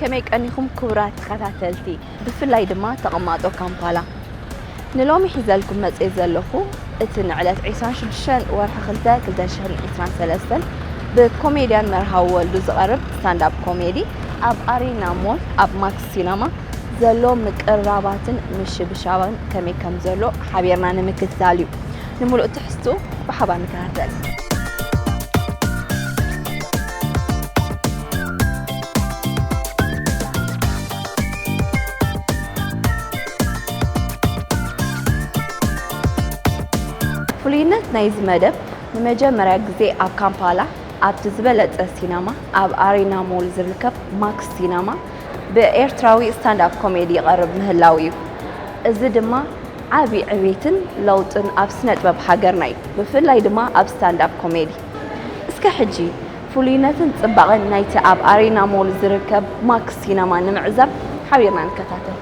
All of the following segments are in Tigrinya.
ከመይ ቀኒኹም ክቡራት ተኸታተልቲ፣ ብፍላይ ድማ ተቐማጦ ካምፓላ? ንሎሚ ሒዘልኩም መጽየ ዘለኹ፣ እቲ ንዕለት ዕስራን ሽዱሽተን ወርሒ ክልተ ክልተ ሽሕን ዕስራን ሰለስተን ብኮሜድያን መርሃዊ ወልዱ ዝቐርብ ስታንዳፕ ኮሜዲ፣ ኣብ ኣሬና ሞል ኣብ ማክስ ሲነማ ዘሎ ምቅርራባትን ምሽብሻባን ከመይ ከም ዘሎ ሓቢርና ንምክትታል እዩ። ንምሉእ ትሕዝትኡ ብሓባር ንከታተል። ፍሉይነት ናይዚ መደብ፣ ንመጀመርያ ግዜ ኣብ ካምፓላ ኣብቲ ዝበለጸ ሲነማ ኣብ ኣሬና ሞል ዝርከብ ማክስ ሲነማ ብኤርትራዊ ስታንዳፕ ኮሜዲ ይቐርብ ምህላው እዩ። እዚ ድማ ዓቢ ዕቤትን ለውጥን ኣብ ስነ ጥበብ ሃገርና እዩ፣ ብፍላይ ድማ ኣብ ስታንዳፕ ኮሜዲ። እስከ ሕጂ ፍሉይነትን ጽባቐን ናይቲ ኣብ ኣሬና ሞል ዝርከብ ማክስ ሲነማ ንምዕዛብ ሓቢርና ንከታተል።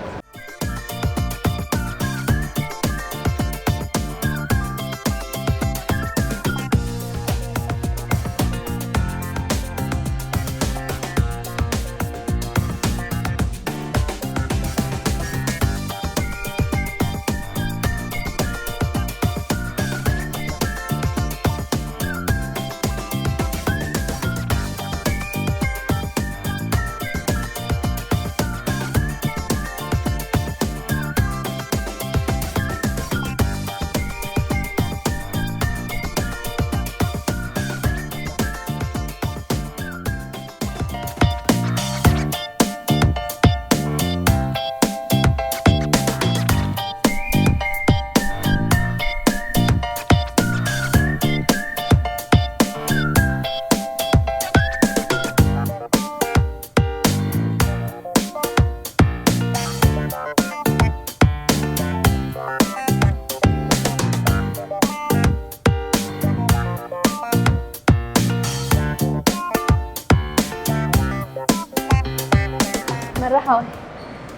መራሓወይ፣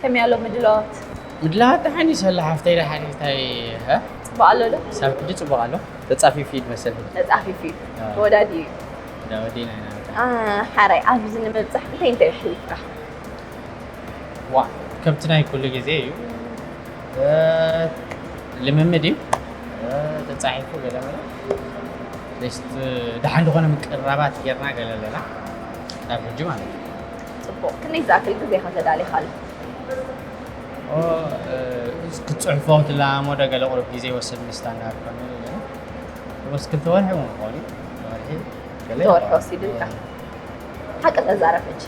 ከመይ ኣሎ ምድላዋት? ምድላዋት ደሓን እዩ፣ ሰላ ሓፍተይ፣ ደሓን እዩ። እንታይ፣ እ? ጽቡቕ ኣሎ ዶ? ሳብ ሕጂ ጽቡቕ ኣሎ። ተጻፊፉ እዩ ዝመስል። ተጻፊፉ እዩ። ኣዎ። ተወዳዲ እዩ። ተወዲና ኢና በቃ። አ፣ ሓራይ፣ ኣብዚ ንምብጻሕ እንታይ እንታይ ኣሕሊፍካ? ዋ፣ ከምቲ ናይ ኩሉ ግዜ እዩ። እ፣ ልምምድ እዩ። እ፣ ተጻሒፉ ገለ መለ። ጀስት ደሓን ዝኾነ ምቅርራባት ጌርና ገለ ኣለና። ናብ ሕጂ ማለት እዩ። ጽቡቕ። ክንደይ ዝኣክል ግዜ ኢኻ ተዳሊኻሉ? ኦ፣ እ፣ ክትጽሕፎ ክትለማመዶ ገለ ቁሩብ ግዜ ይወስድ፣ ምስ ስታንዳርድ ኮሜዲ ገለ። ኦልሞስት ክልተ ወርሒ እውን ክኸውን እዩ። ወርሒ ገለ ክልተ ወርሒ ይኸውን። ወሲዱልካ። ሓቂ ተዛረብ ሕጂ።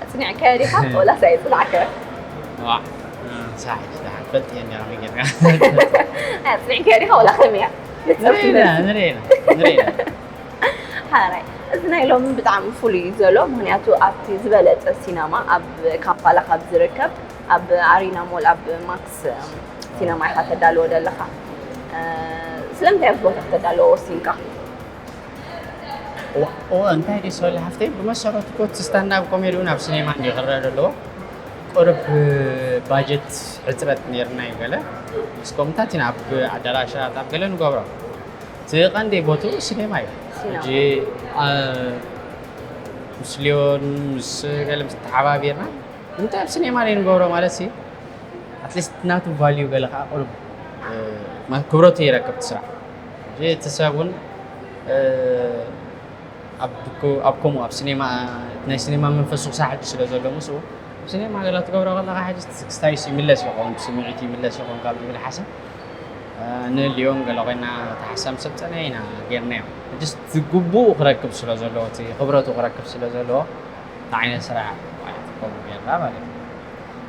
ኣጽኒዕካዮ ዲኻ? ወላስ ኣየጽናዕካዮ? ዋ፣ እ፣ ሳሕ፣ ደሓን ፈልጥ እየ እንዲያ ከመይ ጌርካ። ኣጽኒዕካዮ ዲኻ ወላ ከመይ እያ? ንጽብቲ ንርኢ ኢና፣ መልሲ። ንርኢ ኢና፣ ንርኢ ኢና። ሓራይ፣ እዚ ናይ ሎሚ ብጣዕሚ ፍሉይ እዩ ዘሎ፣ ምኽንያቱ ኣብቲ ዝበለጸ ሲነማ ኣብ ካምፓላ ካብ ዝርከብ ኣብ ኣሪና ሞል ኣብ ማክስ ሲነማ ኢኻ ተዳልዎ ዘለኻ። እ፣ ስለምንታይ ኣብዚ ቦታ ክተዳልዎ ወሲንካ? እዋ፣ እዋ፣ እንታይ ደስ በለ ሃፍተይ፣ ብመሰረቱ እኮ እቲ ስታንዳፕ ኮሜዲ እውን ኣብ ሲኔማ እንድዩ ክረአ ዘለዎ። ቁሩብ ባጀት ሕፅረት ነይርና እዩ ገለ። እስከምታት ኢና ኣብ ኣዳራሻት ኣብ ገለ ንገብሮ። እቲ ቀንዲ ቦትኡ ሲኔማ እዩ። ሲኔማ። ሕጂ፣ አ፣ ምስ ሊዮን፣ ምስ ገለ ምስ ተሓባቢርና፣ እንታይ ኣብ ሲኔማ ላይ ንገብሮ ማለት ሲ፣ ኣትሊስት ናቱ ቫልዩ ገለ ከዓ ቁሩብ፣ እ፣ ማ-፣ ክብረቱ ይረክብ እቲ ስራሕ። ሕጂ እቲ ሰብ እውን፣ እ፣ ኣብ ኮ-፣ ኣብ ከምኡ ኣብ ሲኔማ፣ ናይ ሲኔማ መንፈስ ውሳሕ ሕጂ ስለ ዘሎ ምስኡ፣ ኣብ ሲኔማ ገለ ክትገብሮ ከለኻ ሕጂ እቲ ክስታይስ ይምለስ ይኸውን፣ ስምዒት ይምለስ ይኸውን ካብ ዝብል ሓሳብ፣ እ፣ ንሊዮን ገለ ኮይና እቲ ሓሳብ ምስ ኣምፀእናዮ ኢና ጌርናዮ። ሕጂ እቲ ግቡኡ ክረክብ ስለ ዘለዎ፣ እቲ ክብረቱ ክረክብ ስለ ዘለዎ፣ እንታይ ዓይነት ስራሕ ማለት ከምኡ ጌርና ማለት እዩ።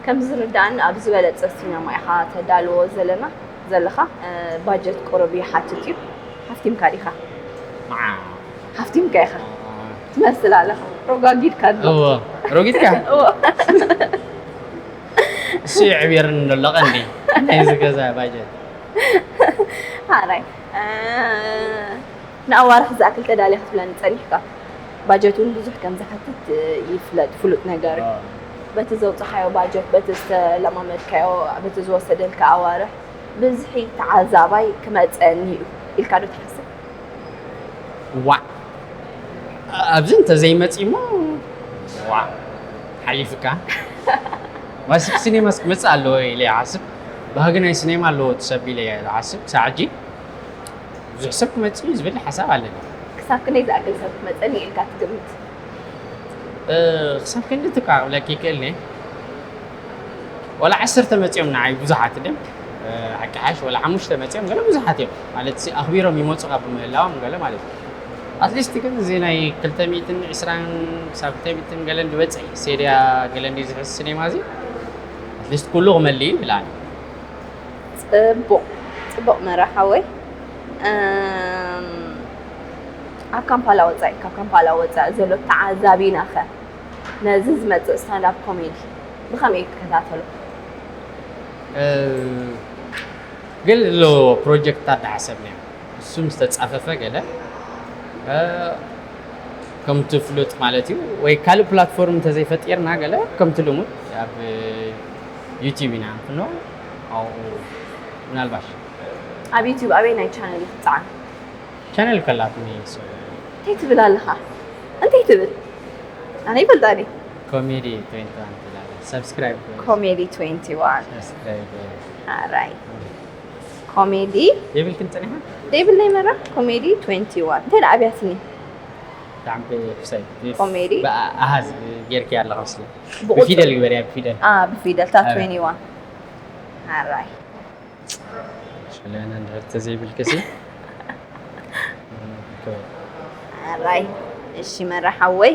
ከም ዝርዳእኒ ኣብ ዝበለጸ ሲነማ ኢኻ ተዳልዎ ዘለና፣ ዘለኻ፣ እ፣ ባጀት ቁሩብ ይሓትት እዩ። ሃፍቲምካ ዲኻ? መዓ። ሃፍቲምካ ኢኻ። መዓ። ትመስል ኣለኻ። ሮጋጊድካ ኣሎ። እወ። ሮጊድካ? እወ። እሱ የዕብየርን ዘሎ ቀንዲ። ናይዚ ገዛ ባጀት። ሓራይ። እ፣ ንኣዋርሕ ዝኣክል ተዳልየ ክትብለኒ ጸኒሕካ። ባጀት እውን ብዙሕ ከም ዝሓትት ይፍለጥ፣ ፍሉጥ ነገር እዩ። ኣዎ። በቲ ዘውጻኻዮ ባጀት፣ በቲ ዝተለማመድካዮ፣ በቲ ዝወሰደልካ ኣዋርሕ ብዝሒ ተዓዛባይ ክመጸኒ እዩ ኢልካ ዶ ትሓስብ? ዋዕ። ኣብዚ እንተዘይመጺእሞ፣ ዋዕ። ሓሊፍካ። ማስክ ሲኔማስ ክመጽእ ኣለዎ ኢለ ይሓስብ። ባህጊ ናይ ሲኔማ ኣለዎ እቲ ሰብ ኢለ ይሓስብ። ክሳዕ ሕጂ ብዙሕ ሰብ ክመጽእ እዩ ዝብል ሓሳብ ኣለኒ። ክሳብ ክንደይ ዝኣክል ሰብ ክመፀኒ ኢልካ ትግምት? ክሳብ ክንዲ ትካ ክብለኪ ይክእል ኒ ዋላ ዓሰርተ መፂኦም ንዓይ ብዙሓት ድም ሓቂ ሓሽ ዋላ ሓሙሽተ መፂኦም ገለ ብዙሓት እዮም ማለት ኣኽቢሮም ይመፁ ካብ ምህላዎም ገለ ማለት እዩ ኣትሊስት ግን እዚ ናይ ክልተ ሚእትን ዕስራን ክሳብ ክልተ ሚእትን ገለን ዝበፅሕ ሴድያ ገለ እንዲ ዝሕዝ ሲኔማ እዚ ኣትሊስት ኩሉ ክመልእ እዩ ይብላኒ ፅቡቅ ፅቡቅ መራሓወይ ኣብ ካምፓላ ወፃኢ ካብ ካምፓላ ወፃኢ ዘሎ ተዓዛቢና ከ ነዚ ዝመፅእ ስታንዳፕ ኮሜዲ ብኸመይ እዩ ትከታተሎ ገለ ዘሎ ፕሮጀክትታት ዳሓሰብና እዮም እሱ ምስ ተፃፈፈ ገለ ከምቲ ፍሉጥ ማለት እዩ ወይ ካልእ ፕላትፎርም እንተዘይፈጢርና ገለ ከምቲ ልሙድ ኣብ ዩቲብ ኢና ንፍኖ ኣብኡ ምናልባሽ ኣብ ዩቲብ ኣበይ ናይ ቻነል እዩ ትፃዓን ቻነል ከላትኒ እንታይ ትብል ኣለኻ እንታይ ትብል ኣነ ይፈልጣኒ ኮሜዲ ትዌንቲ ዋን ትላለ ሰብስክራይብ ኮሜዲ ትዌንቲ ዋን ሰብስክራይብ ኣራይ ኮሜዲ የብልክን ፀኒሓ ዘይብለይ መራ ኮሜዲ ትዌንቲ ዋን እንታይ ደኣ ኣብያትኒ ብጣዕሚ ክሳይ ኮሜዲ ኣሃዝ ጌርኪ ኣለኻ መስለ ብፊደል ግበርያ ብፊደል ብፊደል ታ ትዌንቲ ዋን ኣራይ ሽለና እንድሕር ተዘይብልክሲ ኣራይ እሺ መራ ሓወይ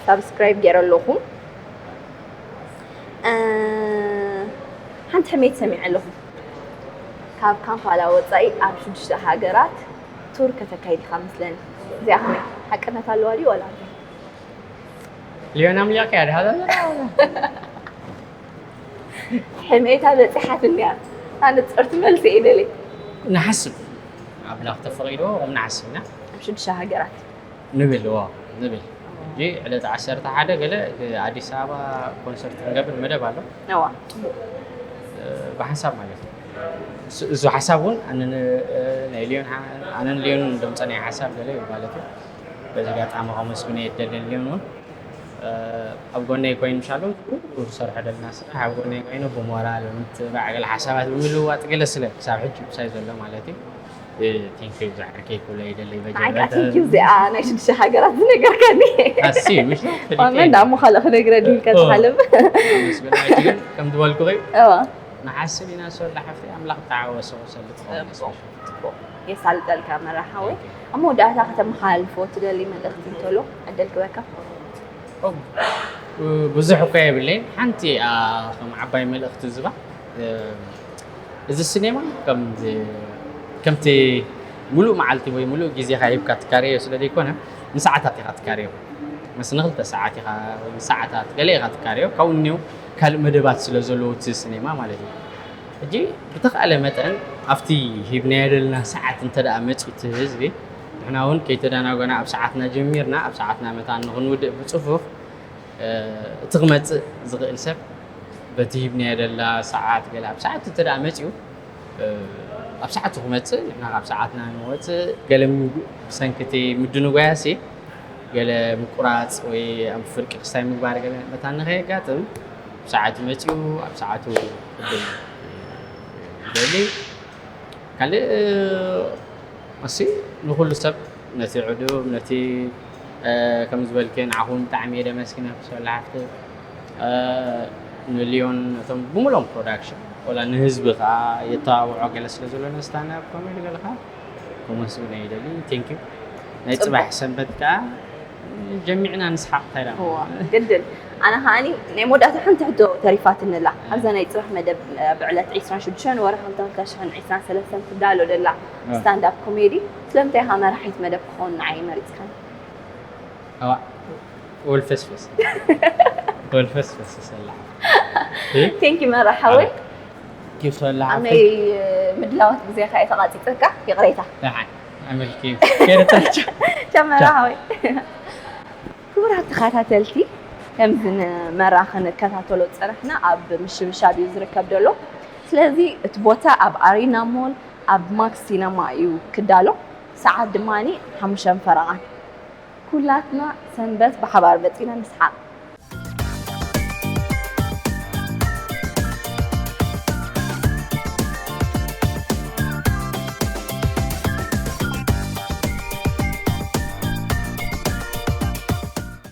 ሳብስክራይብ ገይረ ኣለኹ ሓንቲ ሕሜት ሰሚዐ ኣለኹ ካብ ካምፓላ ወፃኢ ኣብ ሽዱሽተ ሃገራት ቱር ከተካይድ ኢኻ መስለኒ እዚኣ ከመይ ሓቅነት ኣለዋ ድዩ ወላ እንታይ ሊዮን ኣምሊቕካ እያ ድሃዛ ዘላ ሕሜታ በፂሓትኒ እያ ኣነ ፅርት መልሲ እየ ደልየ ንሓስብ ኣምላኽ ተፈቒዶ ከም ንሓስብ ኢና ኣብ ሽዱሽተ ሃገራት ንብል ዋ ንብል ሕጂ ዕለት ዓሰርተ ሓደ ገለ ኣዲስ ኣበባ ኮንሰርት ክንገብር መደብ ኣሎ ነዋ ብሓንሳብ ማለት እዩ እሱ ሓሳብ እውን ናይ ሊዮን ኣነን ሊዮን ደምፀ ናይ ሓሳብ ገለ እዩ ማለት እዩ በዚ ጋጣሚ ከመስግነ የደልን ሊዮን እውን ኣብ ጎነይ ኮይኑ ምሻሉ ዝሰርሖ ደልና ስራሕ ኣብ ጎነይ ኮይኑ ብሞራል ብምትባዕ ገለ ሓሳባት ብምልውዋጥ ገለ ስለ ክሳብ ሕጂ ምሳይ ዘሎ ማለት እዩ ቴንኪዩ ዝዓርከይ ክብሎ ይደሊ ንዓይ ከዓ ቴንኪዩ እዚኣ ናይ ሽዱሽተ ሃገራት ዝነገርከኒ ኣሲ ምሽ ዋመን ዳሞ ካልእ ክነግረኒ ኢልካ ዝሓልም ግን ከም ዝበልኩኺ እዋ ንሓስብ ኢና ሰላ ሓፍቲ ኣምላኽ ተዓወሰ ክሰልጥ የሳልጠልካ መራሓወይ ኣብ መወዳእታ ከተመሓላልፎ ትደሊ መልእኽቲ እንተሎ ዕድል ክበካ ብዙሕ እኳ የብለይን ሓንቲ ከም ዓባይ መልእኽቲ ዝባ እዚ ሲኔማ ከምቲ ሙሉእ መዓልቲ ወይ ሙሉእ ግዜኻ ሂብካ ትካረዮ ስለ ዘይኮነ ንሰዓታት ኢኻ ትካረዮ ምስ ንክልተ ሰዓት ኢኻ ወይ ንሰዓታት ገለ ኢኻ ትካረዮ ካብኡ እኒው ካልእ መደባት ስለ ዘለዎ እቲ ሲኔማ ማለት እዩ ሕጂ ብተኻእለ መጠን ኣብቲ ሂብናዮ ዘለና ሰዓት እንተ ደኣ መፅኡ እቲ ህዝቢ ንሕና እውን ከይተዳናጎና ኣብ ሰዓትና ጀሚርና ኣብ ሰዓትና መታን ንክንውድእ ብፅፉፍ እቲ ክመፅእ ዝኽእል ሰብ በቲ ሂብናዮ ደላ ሰዓት ገለ ኣብ ሰዓት እንተ ደኣ መፅኡ ኣብ ሰዓቱ ክመፅእ ንሕና ካብ ሰዓትና ንወፅእ ገለ ብሰንክቲ ምድንጓያሲ ገለ ምቁራፅ ወይ ኣብ ፍርቂ ክስታይ ምግባር ገለ መታን ንኸየጋጥም ብሰዓቱ መፂኡ ኣብ ሰዓቱ ክብል ይደሊ ካልእ እሲ ንኩሉ ሰብ ነቲ ዕዱም ነቲ ከም ዝበልክ ንዓኹም ብጣዕሚ እየ ደመስግነኪ ሰላ ሓፍቲ ንልዮን ነቶም ብምሎም ፕሮዳክሽን ወላ ንህዝቢ ከዓ የተባብዖ ገለ ስለ ዘሎ ነስታና ኮሜዲ ገለካ ከመስግነ ይደሊ ቴንኪዩ ናይ ፅባሕ ሰንበት ከዓ ጀሚዕና ንስሓቕ እንታይ ግድን ኣነ ከዓኒ ናይ መወዳእታ ሓንቲ ሕቶ ተሪፋትንላ ኣብዛ ናይ ፅባሕ መደብ ብዕለት ዕስራን ሽዱሽተን ወርሒ ክልተ ሽሕን ዕስራን ሰለስተን ትዳሎ ደላ ስታንዳፕ ኮሜዲ ስለምንታይ ኢኻ መራሒት መደብ ክኸውን ንዓይ መሪፅካን ኣዋ ወልፈስፈስ ወልፈስፈስ ሰላ ቴንኪ መራሓወይ ኪሶላ ኣብ ናይ ምድላዋት ግዜኻ እየ ተቓፂፀካ ይቕሬታ ደሓን ኣመልኪ ከይረታቸው ጨመራ ሓወይ ክቡራት ተኸታተልቲ ከምዚ ንመራ ክንከታተሎ ዝፀናሕና ኣብ ምሽብሻብ እዩ ዝርከብ ዘሎ ስለዚ እቲ ቦታ ኣብ ኣሪና ሞል ኣብ ማክስ ሲነማ እዩ ክዳሎ ሰዓት ድማ ሓሙሽተ ፈረቓን ኩላትና ሰንበት ብሓባር መፂና ንስሓቅ